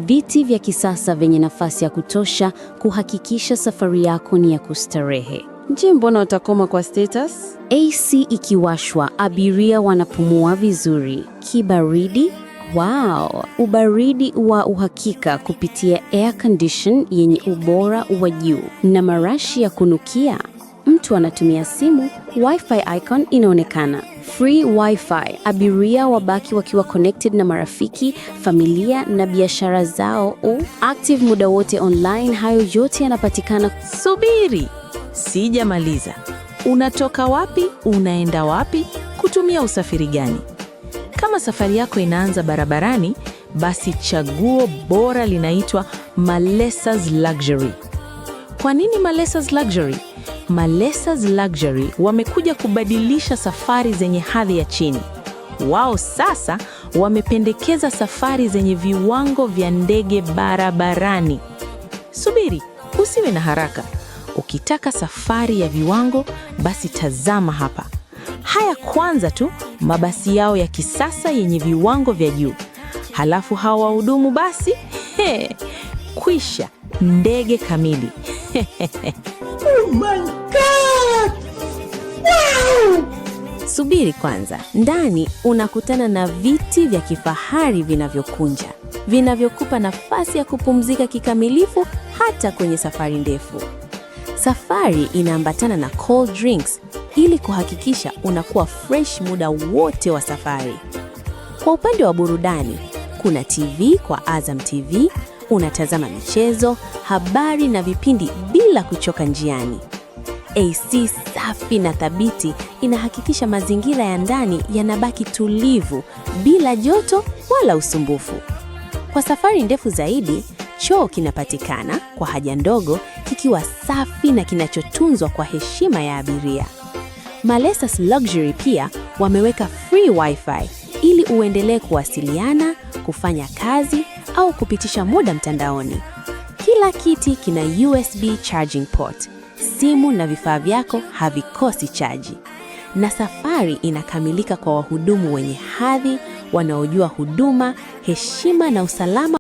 Viti vya kisasa vyenye nafasi ya kutosha kuhakikisha safari yako ni ya kustarehe. Je, mbona utakoma kwa status? AC ikiwashwa, abiria wanapumua vizuri. Kibaridi? Wow! Ubaridi wa uhakika kupitia air condition yenye ubora wa juu na marashi ya kunukia. Mtu anatumia simu, Wi-Fi icon inaonekana. Free Wi-Fi, abiria wabaki wakiwa connected na marafiki, familia na biashara zao, active muda wote online. Hayo yote yanapatikana. Subiri, sijamaliza. Unatoka wapi? Unaenda wapi? Kutumia usafiri gani? Kama safari yako inaanza barabarani, basi chaguo bora linaitwa Malesas Luxury. Kwa nini Malesas Luxury? Malesas Luxury wamekuja kubadilisha safari zenye hadhi ya chini. Wao sasa wamependekeza safari zenye viwango vya ndege barabarani. Subiri, usiwe na haraka. Ukitaka safari ya viwango, basi tazama hapa. Haya kwanza tu mabasi yao ya kisasa yenye viwango vya juu. Halafu hawa wahudumu basi, he, kwisha, ndege kamili. Oh my God! Wow! Subiri kwanza. Ndani unakutana na viti vya kifahari vinavyokunja, vinavyokupa nafasi ya kupumzika kikamilifu hata kwenye safari ndefu. Safari inaambatana na cold drinks ili kuhakikisha unakuwa fresh muda wote wa safari. Kwa upande wa burudani, kuna TV kwa Azam TV, unatazama michezo, habari na vipindi bila kuchoka njiani. AC safi na thabiti inahakikisha mazingira ya ndani yanabaki tulivu bila joto wala usumbufu. Kwa safari ndefu zaidi, choo kinapatikana kwa haja ndogo kikiwa safi na kinachotunzwa kwa heshima ya abiria. Malesas Luxury pia wameweka free Wi-Fi ili uendelee kuwasiliana, kufanya kazi au kupitisha muda mtandaoni. Kila kiti kina USB charging port. Simu na vifaa vyako havikosi chaji. Na safari inakamilika kwa wahudumu wenye hadhi, wanaojua huduma, heshima na usalama.